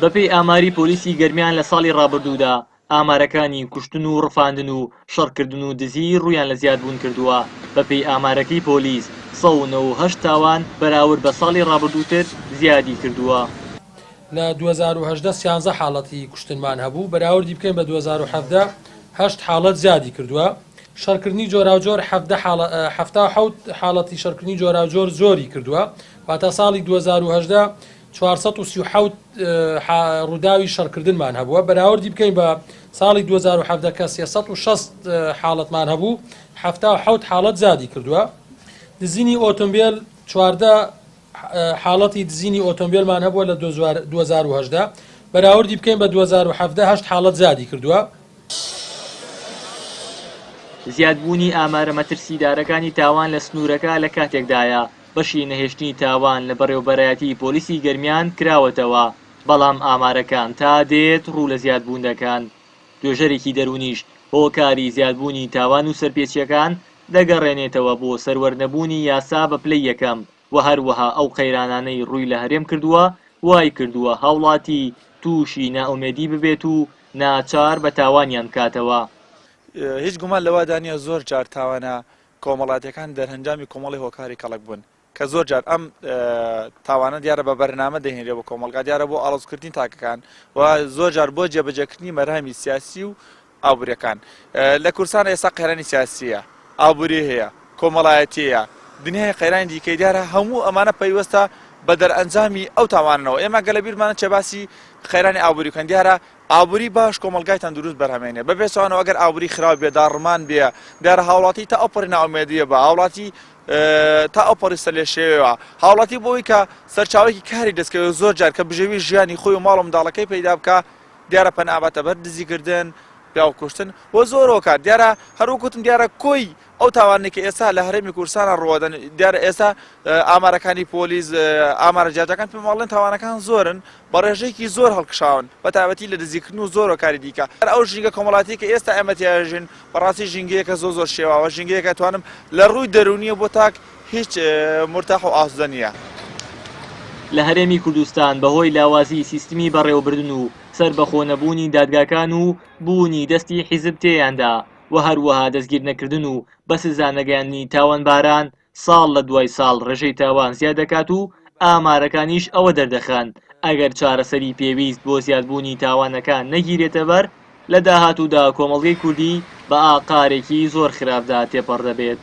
بەپێی ئاماری پۆلیسی گەرمیان لە ساڵی ڕابردوودا ئامارەکانی کوشتن و ڕفاندن و شەڕکردن و دزی ڕوویان لە زیادبوون کردووە، بەپێی ئامارەکەی پۆلیس 198 تاوان بەراورد بە ساڵی ڕابردووتر زیادی کردووە. لە 2018 سیانزە حاڵەتی کوشتنمان هەبوو، بەراوردی بکەین بە 2017 هەشت حاڵەت زیادی کردووە. شەڕکردنی جۆراوجۆر 17 حاڵە 77 حاڵەتی شەڕکردنی جۆراوجۆر زۆری کردووە، واتە ساڵی 2018 437 ڕووداوی شەڕکردنمان هەبووە، بەراوردی بکەین بە ساڵی 2017 کە 360 حاڵەتمان هەبوو، 77 حاڵەت زیادی کردووە. دزینی ئۆتۆمبێل 14 حاڵەتی دزینی ئۆتۆمبێلمان هەبووە لە 2018، بەراوردی بکەین بە 2017 هەشت حاڵەت زیادی کردووە. زیادبوونی ئامارە مەترسیدارەکانی تاوان لە سنوورەکە لە کاتێکدایە، بەشی نەهێشتنی تاوان لە بەڕێوەبەرایەتیی پۆلیسی گەرمیان کراوەتەوە، بەڵام ئامارەکان تا دێت ڕوو لە زیادبوون دەکەن. توێژەرێکی دەروونیش هۆکاری زیادبوونی تاوان و سەرپێچییەکان دەگەڕێنێتەوە بۆ سەروەرنەبوونی یاسا بە پلەی یەکەم و هەروەها ئەو قەیرانانەی ڕووی لە هەرێم کردووە وای کردووە هاوڵاتی تووشی نائومێدی ببێت و ناچار بە تاوانیان بکاتەوە. هیچ گومان لەوەدا نییە زۆر جار تاوانە کۆمەڵاتیەکان دەرهەنجامی کۆمەڵی هۆکاری کەڵک بوون کە زۆر جار ئەم تاوانە دیارە بە بەرنامە دەهێنرێ بۆ کۆمەڵگا دیارە بۆ ئاڵۆزکردنی تاکەکان و زۆر جار بۆ جێبەجێکردنی مەرامی سیاسی و ئابووریەکان لە کوردستان ئێستا قەیرانی سیاسیە ئابووری هەیە کۆمەڵایەتیە دنیای قەیرانی دیکەی دیارە هەموو ئەمانە پەیوەستە بە دەرئەنجامی ئەو تاوانەوە ئێمە گەلە بیرمانە چێ باسی قەیرانی ئابووری بکەن دیارە ئابووری باش کۆمەڵگای تەندروست بەرهەمێنێ بە پێچەوانەوە ئەگەر ئابووری خراپ بێ داڕمان بێ دیارە هاوڵاتی تا ئەوپەڕی نائومێدیە بە هاوڵاتی تا ئەوپەڕی سەرلێشێوە هاوڵاتی بۆی کە سەرچاوێکی کاری دەستکەوێت زۆر جار کە بژێوی ژیانی خۆی و ماڵ و منداڵەکەی پەیدا بکە دیارە پەنا ئەباتە بەر دزیکردن پیاو کوشتن و زۆر هۆکار دیارە هەروەک وتم دیارە کۆی ئەو تاوانەی کە ئێستا لە هەرێمی کوردستانە ڕووەدەن دیارە ئێستا ئامارەکانی پۆلیس ئامارە جیاجیاکان پێم ئەڵێن تاوانەکان زۆرن بە ڕێژەیەکی زۆر هەڵکشاون بە تایبەتی لە دزیکردن و زۆر هۆکاری دیکە ئەو ژینگە کۆمەڵاتی کە ئێستا ئێمە تیاژین بەڕاستی ژینگەیەکە زۆر زۆر شێواوە ژینگەیەکە توانم لە ڕووی دەروونیە بۆ تاک هیچ مورتاح و ئاسودە نییە. لە هەرێمی کوردستان بەهۆی لاوازیی سیستمی بەڕێوەبردن و سەربەخۆنەبوونی دادگاکان و بوونی دەستی حیزب تێیاندا و هەروەها دەستگیرنەکردن و بە سزانەگەیاندنی تاوانباران ساڵ لە دوای ساڵ ڕێژەی تاوان زیاد دەکات و ئامارەکانیش ئەوە دەردەخەن ئەگەر چارەسەری پێویست بۆ زیادبوونی تاوانەکان نەگیرێتەبەر لە داهاتوودا کۆمەڵگەی کوردی بە ئاقارێکی زۆر خراپدا تێپەڕ دەبێت.